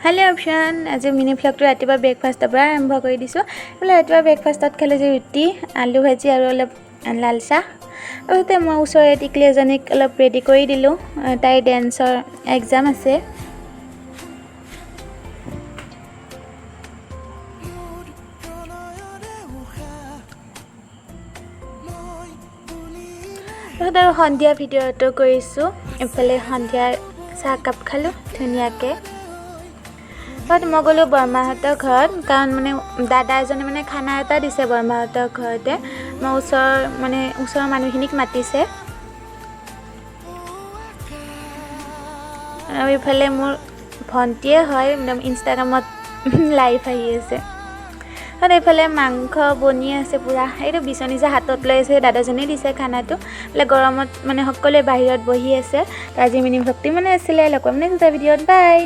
Hello' option, আজি mini ভ্লগটো ৰাতিপুৱা ব্ৰেকফাষ্টৰ পৰা আৰম্ভ কৰি দিছোঁ। এইফালে ৰাতিপুৱা ব্ৰেকফাষ্টত খালোঁ যে ৰুটি, আলু ভাজি আৰু অলপ লাল চাহ। তাৰপিছতে মই ওচৰৰে টিকলি এজনীক অলপ ৰেডি কৰি দিলোঁ, তাইৰ ডেন্সৰ এক্সাম আছে। তাৰপিছত আৰু সন্ধিয়া ভিডিঅ'টো কৰিছোঁ। এইফালে সন্ধিয়াৰ চাহকাপ খালোঁ ধুনীয়াকৈ। তাৰপিছত মই গ'লোঁ বৰমাহঁতৰ ঘৰত, কাৰণ মানে দাদা এজনে মানে খানা এটা দিছে বৰমাহঁতৰ ঘৰতে। মই ওচৰৰ মানুহখিনিক মাতিছে। আৰু ইফালে মোৰ ভণ্টিয়ে হয়, একদম ইনষ্টাগ্ৰামত লাইভ আহি আছে। আৰু এইফালে মাংস বনি আছে পূৰা। এইটো বিচনী যে হাতত লৈ আছে, দাদাজনেই দিছে খানাটো। এইফালে গৰমত মানে সকলোৱে বাহিৰত বহি আছে। আজি মিনি ভ্লগটো মানে আছিলে, লগ পাম নেক্সট ভিডিঅ'ত। বাই।